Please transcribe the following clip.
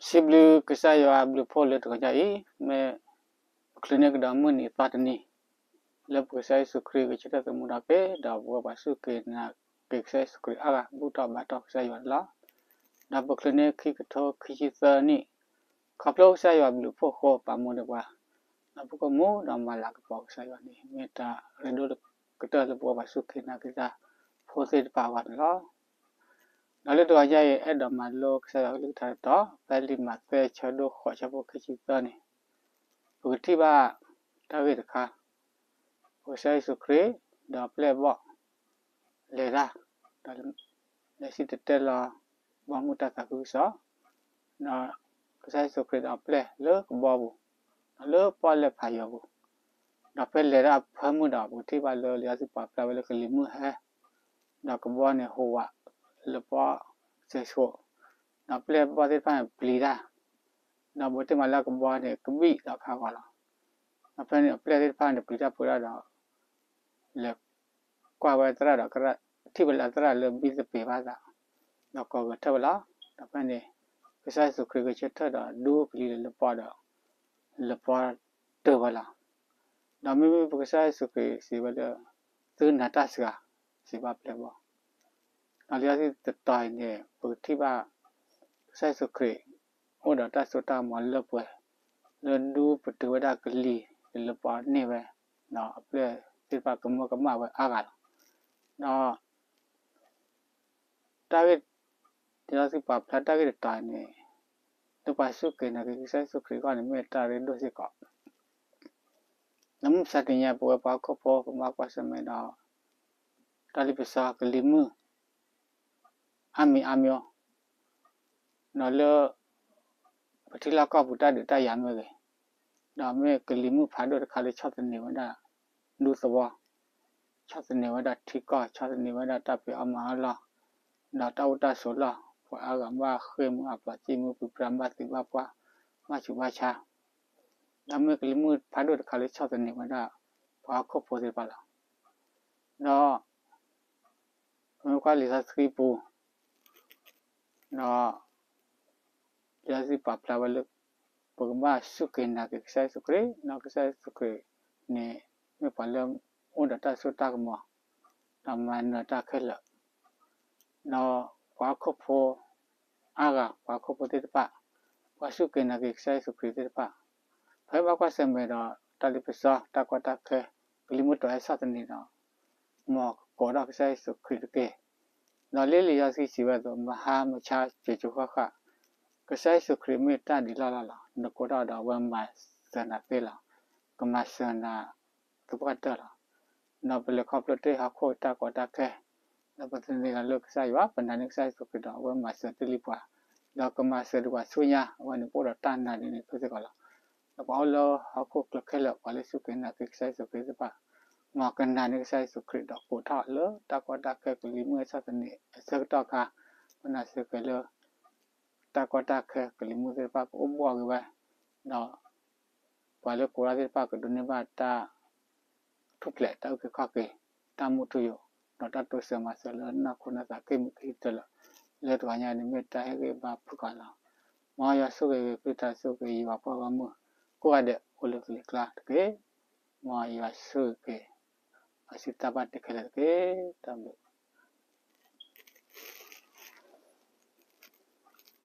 စံးဘျုးကစၢ်ယွၤဘျုးဖှိၣ်လၢတဂီၤညါအံၤ, မ့ၢ်ပချုးန့ၢ်ကဒီးမုၢ်နံၤသီတနံၤ လၢပကစၢ်ယ့ၣ်ၡူးခရံာ်ဂဲၤဆၢထၢၣ်သမူထီၣ်က့ၤ ဒီးပဝဲပှၤစူၢ်က့ၤနာ်က့ၤကစၢ်ယ့ၣ်ၡူးခရံာ်အါဂၤ ဘူၣ်ထီၣ်ဘါထီၣ်ကစၢ်ယွၤန့ၣ်လီၤ. ဒီးပချုးန့ၢ်ခံကထိခံဆံသၢနံၣ်, ခီဖျိကစၢ်ယွၤဘျုးဖှိၣ်အဃိ ပာ်မူဒံးပှၤ ဒီးပကမူဒီးမၤလၤကပီၤကစၢ်ယွၤန့ၣ် မ့ၢ်တၢ်ရ့ဒိၣ်ကတၢၢ်လၢပဝဲပှၤစူၢ်က့ၤနာ်က့ၤတၢ်ဖိသ့ၣ်တဖၣ်အဂီၢ်န့ၣ်လီၤ. ဒီးလၢတဂီၤညါအံၤ အဲၣ်ဒိးမၤလိကစၢ်ယွၤကလုၢ်ကထါတတီၤ, ဖဲလံာ်မးသဲဆၢဒိၣ်ဃိးဆၢဖိခံဆံသၢန့ၣ်, ပကထံၣ်ဘၣ်တၢ်ဂ့ၢ်တခါ, ပကစၢ်ယ့ၣ်ၡူးခရံာ် ဒီးပျဲၢ်ဘီၣ် လဲၤတၢ်, ဒီး လဲၤစံၣ်တဲၤတဲလီၤ ဘီမုၢ်တၢ်သးခုကစီၣ်, ဒီးကစၢ်ယ့ၣ်ၡူးခရံာ်ဒီးအပျဲၢ်လၢကဘီပူၤ, ဒီးလၢပီၣ်လဲၣ်ဖးယိာ်ပူၤ, ဒီးဖဲလဲၤတၢ်အဖၢမုၢ်ဒီး ပကထံၣ်ဘၣ်လၢလံာ်စီဆှံပာ်ဖျါဝဲလၢကလံၤမုၢ်ဟဲ, ဒီးကဘီန့ၣ်ဟူးဝးလၢပီၣ်စဲးဆိး, ဒီးပျဲၢ်ဘီၣ်သ့ၣ်တဖၣ်န့ၣ်ပျံၤတၢ်, ဒီးပကထံၣ်မးလၢကဘီန့ၣ်ကဘံၣ်ဒီးခးဂီၤလီၤ. ဒီးဖဲန့ၣ်အပျဲၢ်သ့ၣ်တဖၣ်န့ၣ်ပျံၤတၢ်ပှဲၤဒၣ်ဒီး လဲၤကွၢ်ဝဲသရၣ်ဒီး ထံၣ်ဝဲလၢသရၣ်လၢဘံၣ်သပ့ၤဘၣ်သး, ဒီးကိးဂဲၤထၢၣ်ဝဲလီၤ. ဒီးဖဲန့ၣ် ကစၢ်ယ့ၣ်ၡူးခရံာ်ဂဲၤဆၢထၢၣ်ဒီးဒူပလံၤလၢပီဒီး လၢပီတၢၢ်ဝဲလီၤ. ဒီးမ့မ့ၢ်ပကစၢ်ယ့ၣ်ၡူးခရံာ်စံးဝဲလၢ သုနာ်တၢ်စှၤ, စံးဘၣ်ပျဲၢ်ဘီၣ်. ဒီးလံာ်စီဆှံတတီၤအံၤန့ၣ် ပကထံၣ်ဘၣ် ကစၢ်ယ့ၣ်ၡူးခရံာ် အိၣ်ဒီးတၢ်စိတၢ်ကမီၤလၢပှဲၤ လၢဒူပတုာ်ဝဲဒၣ်ကလံၤလၢပီန့ၢ်ဝဲ, ဒီးအပျဲၢ်သ့ၣ်တဖၣ်ကမၢကမၣ်ဝဲအါဂၤလီၤ. ဒီး တၢ်ဂ့ၢ် လံာ်စီဆှံပာ်ဖျါတၢ်ဂ့ၢ်တတီၤန့ၣ် လၢပှၤစူၢ်က့ၤနာ်က့ၤကစၢ်ယ့ၣ်ၡူးခရံာ်အဂီၢ်န့ၣ် မ့ၢ်တၢ်ရ့ဒိၣ်စ့ၢ်ကီး. လၢမုၢ်မဆါတနံၤညါ ပဝဲပှၤဟီၣ်ခိၣ်ဖိ ပဘၣ်ကွၢ်ဆၢၣ်မဲာ်ဒီး တၢ်လ့ပစီကလံၤမုၢ် အါမံၤအါမံၤ ဒီးလၢ ပထံလီၢ်ကီၢ်ပူၤတၢ်ဒုးတၢ်ယၤမ့ၢ်ဂ့ၤ, ဒီးမ့ၢ်ကလံၤမုၢ်ဖးဒိၣ်တခါလၢဆီၣ်သနံးဝဲဒၣ် ဒူသဝီ, ဆီၣ်သနံးဝဲဒၣ်ထံကီၢ်, ဆီၣ်သနံးဝဲဒၣ်တၢ်ဖံးအီၣ်မၤအီၣ်လီၢ်, ဒီးတၢ်အိၣ်တၢ်ဆိးလီၢ်, ပှၤအါဂၤဘၣ်ဃ့ၢ်မုၢ်အပျီၢ် စံၣ်မုၢ်ပူၤပြး ဘၣ်သံဘၣ်ပှၢ် ဘၣ်ဆူးဘၣ်ဆါ, ဒီးမ့ၢ်ကလံၤမုၢ်ဖးဒိၣ်တခါလၢဆီၣ်သနံးဝဲဒၣ် ပှၤဟီၣ်ခိၣ်ဖိသ့ၣ်တဖၣ်လီၤ. ဒီး ပမ့ၢ်ကွၢ်လံာ်စီဆှံပူၤ ဒီး လံာ်စီဆှံပာ်ဖျါဝဲလၢ ပကဘၣ်စူၢ်က့ၤနာ်က့ၤကစၢ်ယ့ၣ်ၡူးခရံာ်, ဒီးကစၢ်ယ့ၣ်ၡူးခရံာ်န့ၣ် မ့ၢ်ပှၤလၢအိၣ်ဒီးတၢ်စိတၢ်ကမီၤ ဒီးမၤနၢၤတၢ်ခဲလၢာ်, ဒီးပှၤဟီၣ်ခိၣ်ဖိအါဂၤ ပှၤဟီၣ်ခိၣ်ဖိသ့ၣ်တဖၣ် ပှၤစူၢ်က့ၤနာ်က့ၤကစၢ်ယ့ၣ်ၡူးခရံာ်သ့ၣ်တဖၣ် ဖဲဘၣ်ကွၢ်ဆၢၣ်မဲာ်ဒီး တၢ်လ့ပစီ တၢ်ကီတၢ်ခဲ ကလံၤမုၢ်တတီၤဟဲဆီၣ်သနံးဒီး မ်ကကိးထီၣ်ကစၢ်ယ့ၣ်ၡူးခရံာ်တက့ၢ်. ဒီးလၢလံာ်စီဆှံစံးဝဲအသိး မဟါမဆါ စဲးကၠိဃၣ်ဃၣ် ကစၢ်ယ့ၣ်ၡူးခရံာ်မ့ၢ်တၢ်ဒံးလီၢ်လီၢ်လီၤ. နကိးထီၣ်ဒီးအဝဲမၤစၢၤနၤသ့လီၤ. ကမၤစၢၤနၤသပှၢ်တၢၢ်လီၤ. ဒီးပလဲၤခီဖျိတ့ၢ်ဟီၣ်ခိၣ်တၢ်ကီတၢ်ခဲ ဒီးပသန့ၤလီၤလၢကစၢ်ယွၤ ပနာ်န့ၢ်ကစၢ်ယ့ၣ်ၡူးခရံာ်ဒီး အဝဲမၤစၢၤတ့ၢ်လံပှၤ, ဒီးကမၤစၢၤဒံးပှၤဆူညါ အဝဲန့ၣ်ပအိၣ်ဒီးတၢ်နာ်ဒ်န့ၣ်ဖဲစ့ၢ်ကီးလီၤ. ဒီးပှၤအိၣ်လၢဟီၣ်ခိၣ်ချၢခဲလၢာ် ပှၤလၢစူၢ်က့ၤနာ်က့ၤကစၢ်ယ့ၣ်ၡူးခရံာ်သ့ၣ်တဖၣ် မ်ကနာ်န့ၢ်ကစၢ်ယ့ၣ်ၡူးခရံာ်ဒီးကိးထီၣ်လၢတၢ်ကီတၢ်ခဲကလံၤမုၢ်ဟဲဆီၣ်သနံးအဆၢကတီၢ်အခါ ပနာ်စ့ၢ်ကီးလၢ တၢ်ကီတၢ်ခဲကလံၤမုၢ်သ့ၣ်တဖၣ်ကအိၣ်ဘှီၣ်က့ၤဝဲ, ဒီး ပှၤလၢကိးထီၣ်သ့ၣ်တဖၣ်ကဒိးန့ၢ်ဘၣ်တၢ်ထူၣ်ဖျဲး တၢ်အုၣ်က့ၤခီၣ်က့ၤ တၢ်မူထူယိာ် ဒီးတၢ်တိစၢၤမၤစၢၤလၢနီၢ်ခိနီၢ်သးက့ၢ်မုၢ်ကဟံၣ်တၢလၢာ် လၢတဂီၤညါန့ၣ်မ့ၢ်တၢ်ဟ့ၣ်ဂံၢ်ဘါဖုၣ်ကိာ်လီၤ. မ်ယွၤဆိၣ်ဂ့ၤက့ၤ ကလုၢ်ကထါဆိၣ်ဂ့ၤက့ၤ ယွၤပှၤဂီၢ်မုၢ် ကိးဂၤဒဲးအိၣ်လၢကလံၤကျါတက့ၢ်. မ်ယွၤဆိၣ်ဂ့ၤက့ၤ ပှၤစံးတၢ်ဘၣ်တ့ခဲလၢာ်တက့ၢ်. တၢ်ဘျုး